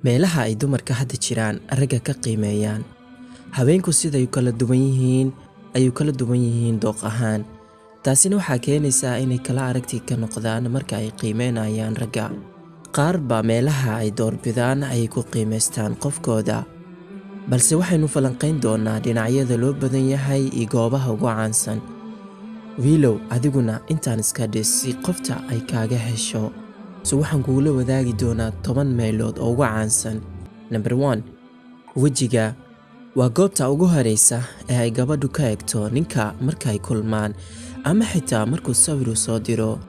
Meelaha ay dumarka hadda jiraan ragga ka qiimeeyaan. Haweenku siday u kala duwan yihiin ayuu kala duwan yihiin dooq ahaan. Taasina waxaa keenaysaa inay kala aragti ka noqdaan marka ay qiimeynayaan ragga. Qaar baa meelaha ay doorbidaan ay ku qiimaystaan qofkooda. Balse waxaynu falanqayn doonaa dhinacyada loo badan yahay iyo goobaha ugu caansan. Wiilow, adiguna intaan iska dhis si qofta ay kaaga hesho. So waxaan kugula wadaagi doonaa 10 meelood oo ugu caansan. Number 1, wejiga. Waa goobta ugu horeysa ee ay gabadhu ka eegto ninka marka ay kulmaan ama xitaa markuu sawir u soo diro.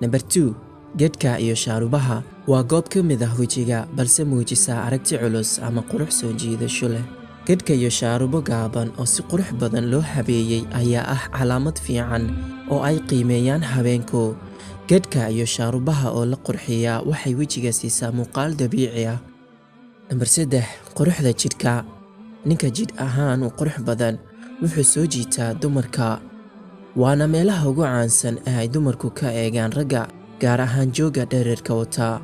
Number 2, gedhka iyo shaarubaha. Waa goob ka mid ah wejiga, balse muujisa aragti culus ama qurux soo jiidasho leh. Gedhka iyo shaarubo gaaban oo si qurux badan loo habeeyey ayaa ah calaamad fiican oo ay qiimeeyaan haweenku. Gedhka iyo shaarubaha oo la qurxiyaa waxay wejiga siisaa muuqaal dabiici ah. Number 3, quruxda jidhka. Ninka jidh ahaan u qurux badan wuxuu soo jiitaa dumarka. Waana meelaha ugu caansan ee ay dumarku ka eegaan ragga, gaar ahaan joogga dhererka wata.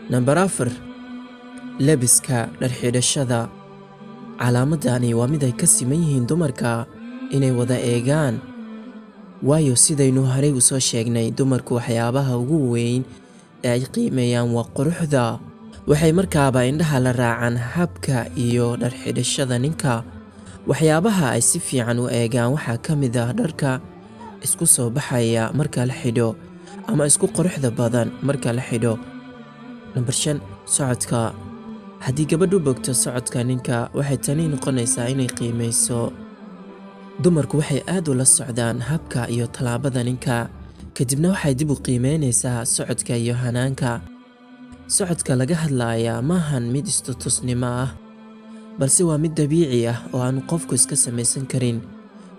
Number 4, labiska, dhar xidhashada. Calaamadani waa mid ay ka siman yihiin dumarka inay wada eegaan. Waayo, sidaynu horey u soo sheegnay, dumarku waxyaabaha ugu weyn ee ay qiimeeyaan waa quruxda. Waxay markaaba indhaha la raacaan habka iyo dhar xidhashada ninka. Waxyaabaha ay si fiican u eegaan waxaa ka mid ah dharka isku soo baxaya marka la xidho ama isku quruxda badan marka la xidho. Number 5, socodka. Haddii gabadhu bogto socodka ninka, waxay tani noqonaysaa inay qiimeyso. Dumarku waxay aad ula socdaan habka iyo tallaabada ninka, kadibna waxay dib u qiimeynaysaa socodka iyo hanaanka. Socodka laga hadlayaa maahan mid istutusnimo ah, balse waa mid dabiici ah oo aanu qofku iska samaysan karin.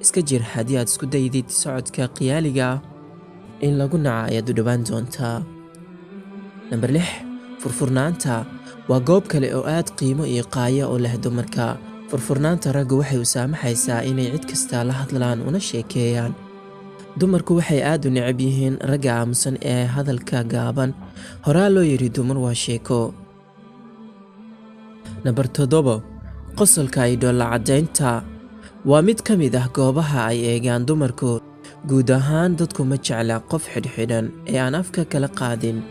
Iska jir haddii aad isku daydid socodka khiyaaliga ah, in lagu naco ayaad u dhowaan doontaa. Nambar 6, furfurnaanta. Waa goob kale oo aad qiimo iyo qaayo u leh dumarka. Furfurnaanta raggu waxay u saamaxaysaa inay cid kasta la hadlaan una sheekeeyaan. Dumarku waxay aad u neceb yihiin ragga aamusan ee hadalka gaaban. Horaa loo yidhi, dumar waa sheeko. Nambar 7, qosolka iyo dhoolla caddaynta. Waa mid ka mid ah goobaha ay eegaan dumarku. Guud ahaan dadku ma jecla qof xidhxidhan ee aan afka kala qaadin.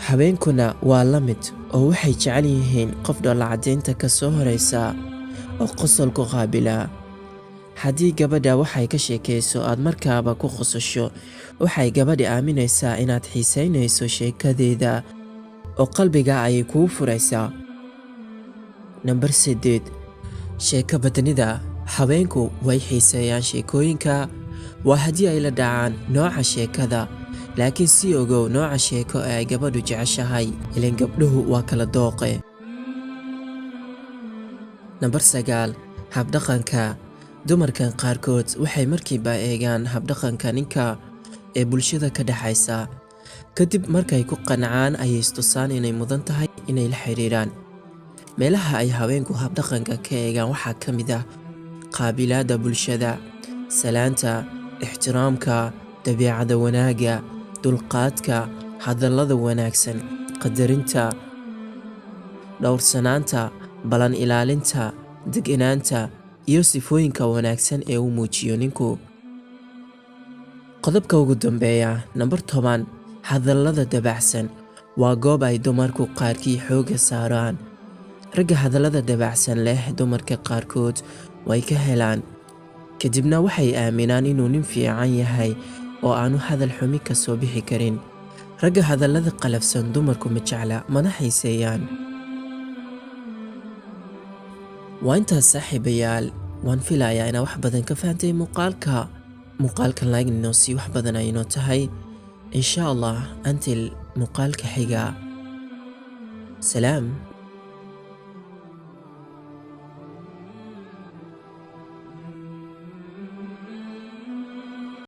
Haweenkuna waa la mid oo waxay jecel yihiin qof dhoolla caddaynta ka soo horeysa oo qosol ku qaabila. Haddii gabadha waxay ka sheekayso aad markaaba ku qososho, waxay gabadha aaminaysaa inaad xiisaynayso sheekadeeda oo qalbiga ayay kuu furaysaa. Nambar 8, sheeko badnida. Haweenku way xiiseeyaan sheekooyinka, waa haddii ay la dhacaan nooca sheekada. Laakiin sii ogow nooca sheeko ee ay gabadhu jeceshahay, ileen gabdhuhu waa kala dooqe. Nambar 9, habdhaqanka. Dumarkan qaarkood waxay markiiba eegaan habdhaqanka ninka ee bulshada ka dhexaysa. Kadib markay ku qancaan ayay istusaan inay mudan tahay inay la xiriiraan. Meelaha ay haweenku habdhaqanka ka eegaan waxaa ka mid ah qaabilaadda bulshada, salaanta, ixtiraamka, dabeecadda wanaagga, dulqaadka, hadallada wanaagsan, qadarinta, dhowrsanaanta, ballan ilaalinta, degganaanta iyo sifooyinka wanaagsan ee uu muujiyo ninku. Qodobka ugu dambeeya, nambar 10, hadallada dabacsan. Waa goob ay dumarku qaarkii xoogga saaraan. Ragga hadallada dabacsan leh dumarka qaarkood way ka helaan. Kadibna waxay aaminaan inuu nin fiican yahay oo aanu hadal xumi ka soo bixi karin. Ragga hadallada qalafsan dumarku ma jecla mana xiiseeyaan. Waa intaas, saaxiibayaal. Waan filayaa inaad wax badan ka fahantay muuqaalka. Muuqaalkan like inoo sii, wax badan ay inoo tahay. Insha Allah, until muuqaalka xiga. Salaam.